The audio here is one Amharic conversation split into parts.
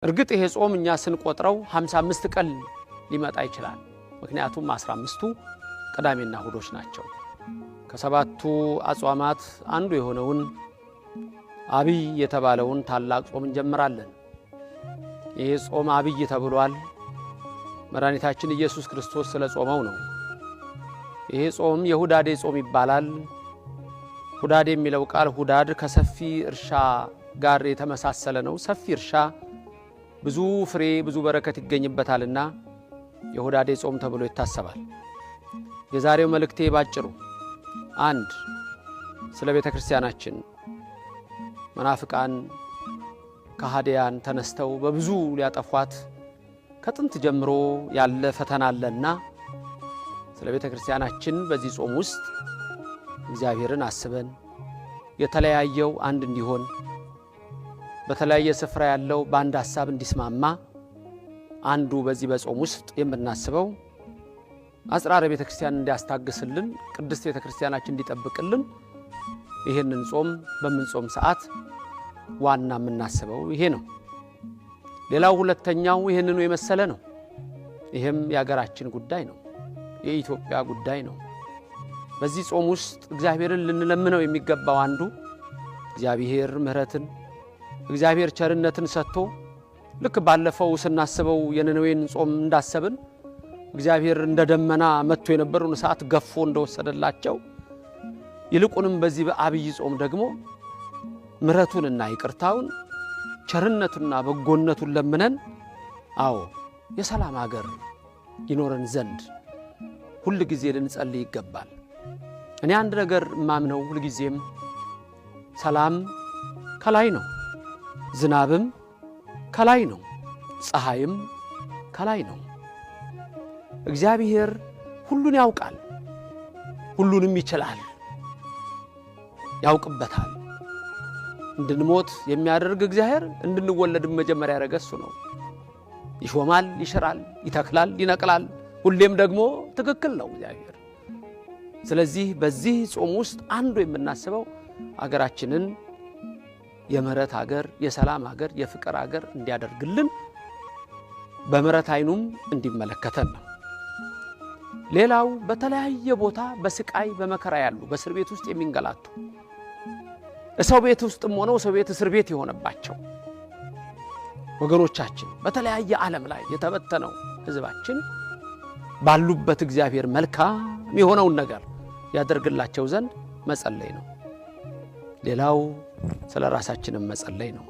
እርግጥ ይሄ ጾም እኛ ስንቆጥረው 55 ቀን ሊመጣ ይችላል። ምክንያቱም 15ቱ ቅዳሜና እሁዶች ናቸው። ከሰባቱ አጽዋማት አንዱ የሆነውን አብይ የተባለውን ታላቅ ጾም እንጀምራለን። ይህ ጾም አብይ ተብሏል። መድኃኒታችን ኢየሱስ ክርስቶስ ስለ ጾመው ነው። ይሄ ጾም የሁዳዴ ጾም ይባላል። ሁዳዴ የሚለው ቃል ሁዳድ ከሰፊ እርሻ ጋር የተመሳሰለ ነው። ሰፊ እርሻ ብዙ ፍሬ፣ ብዙ በረከት ይገኝበታልና የሁዳዴ ጾም ተብሎ ይታሰባል። የዛሬው መልእክቴ ባጭሩ አንድ ስለ ቤተ ክርስቲያናችን መናፍቃን ከሃዲያን ተነስተው በብዙ ሊያጠፏት ከጥንት ጀምሮ ያለ ፈተና አለና ስለ ቤተ ክርስቲያናችን በዚህ ጾም ውስጥ እግዚአብሔርን አስበን የተለያየው አንድ እንዲሆን፣ በተለያየ ስፍራ ያለው በአንድ ሐሳብ እንዲስማማ፣ አንዱ በዚህ በጾም ውስጥ የምናስበው አጽራረ ቤተ ክርስቲያን እንዲያስታግስልን፣ ቅድስት ቤተ ክርስቲያናችን እንዲጠብቅልን ይህንን ጾም በምንጾም ሰዓት ዋና የምናስበው ይሄ ነው። ሌላው ሁለተኛው ይህንኑ የመሰለ ነው። ይህም የሀገራችን ጉዳይ ነው፣ የኢትዮጵያ ጉዳይ ነው። በዚህ ጾም ውስጥ እግዚአብሔርን ልንለምነው የሚገባው አንዱ እግዚአብሔር ምሕረትን፣ እግዚአብሔር ቸርነትን ሰጥቶ፣ ልክ ባለፈው ስናስበው የነነዌን ጾም እንዳሰብን እግዚአብሔር እንደ ደመና መጥቶ የነበረውን እሳት ገፎ እንደወሰደላቸው፣ ይልቁንም በዚህ በአብይ ጾም ደግሞ ምሕረቱንና ይቅርታውን፣ ቸርነቱንና በጎነቱን ለምነን፣ አዎ የሰላም አገር ይኖረን ዘንድ ሁል ጊዜ ልንጸልይ ይገባል። እኔ አንድ ነገር የማምነው ሁልጊዜም ሰላም ከላይ ነው፣ ዝናብም ከላይ ነው፣ ፀሐይም ከላይ ነው። እግዚአብሔር ሁሉን ያውቃል፣ ሁሉንም ይችላል፣ ያውቅበታል። እንድንሞት የሚያደርግ እግዚአብሔር እንድንወለድም መጀመሪያ ያደረገ እሱ ነው። ይሾማል፣ ይሽራል፣ ይተክላል፣ ይነቅላል። ሁሌም ደግሞ ትክክል ነው እግዚአብሔር። ስለዚህ በዚህ ጾም ውስጥ አንዱ የምናስበው አገራችንን የምህረት አገር፣ የሰላም አገር፣ የፍቅር አገር እንዲያደርግልን፣ በምህረት ዓይኑም እንዲመለከተን ነው። ሌላው በተለያየ ቦታ በስቃይ በመከራ ያሉ፣ በእስር ቤት ውስጥ የሚንገላቱ፣ ሰው ቤት ውስጥም ሆነው ሰው ቤት እስር ቤት የሆነባቸው ወገኖቻችን፣ በተለያየ ዓለም ላይ የተበተነው ሕዝባችን ባሉበት እግዚአብሔር መልካም የሆነውን ነገር ያደርግላቸው ዘንድ መጸለይ ነው። ሌላው ስለ ራሳችንም መጸለይ ነው።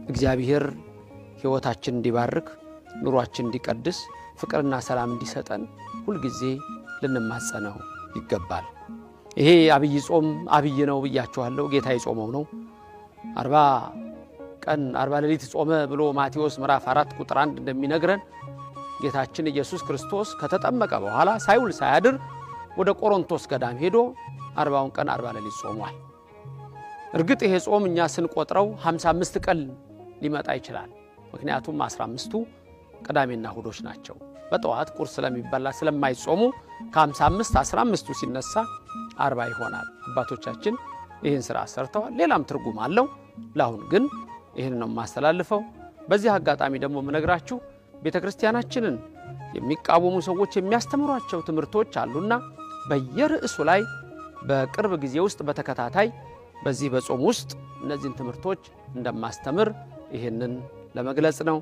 እግዚአብሔር ሕይወታችን እንዲባርክ፣ ኑሯችን እንዲቀድስ፣ ፍቅርና ሰላም እንዲሰጠን ሁልጊዜ ልንማጸነው ይገባል። ይሄ አብይ ጾም አብይ ነው ብያችኋለሁ። ጌታ የጾመው ነው። 40 ቀን 40 ሌሊት ጾመ ብሎ ማቴዎስ ምዕራፍ 4 ቁጥር 1 እንደሚነግረን ጌታችን ኢየሱስ ክርስቶስ ከተጠመቀ በኋላ ሳይውል ሳያድር ወደ ቆሮንቶስ ገዳም ሄዶ 40ውን ቀን 40 ሌሊት ጾሟል። እርግጥ ይሄ ጾም እኛ ስንቆጥረው 55 ቀን ሊመጣ ይችላል። ምክንያቱም 15ቱ ቅዳሜና እሁዶች ናቸው። በጠዋት ቁርስ ስለሚበላ ስለማይጾሙ ከ55 15ቱ ሲነሳ 40 ይሆናል። አባቶቻችን ይህን ስራ ሰርተዋል። ሌላም ትርጉም አለው። ለአሁን ግን ይህን ነው የማስተላልፈው። በዚህ አጋጣሚ ደግሞ የምነግራችሁ ቤተ ክርስቲያናችንን የሚቃወሙ ሰዎች የሚያስተምሯቸው ትምህርቶች አሉና በየርዕሱ ላይ በቅርብ ጊዜ ውስጥ በተከታታይ በዚህ በጾም ውስጥ እነዚህን ትምህርቶች እንደማስተምር ይህንን ለመግለጽ ነው።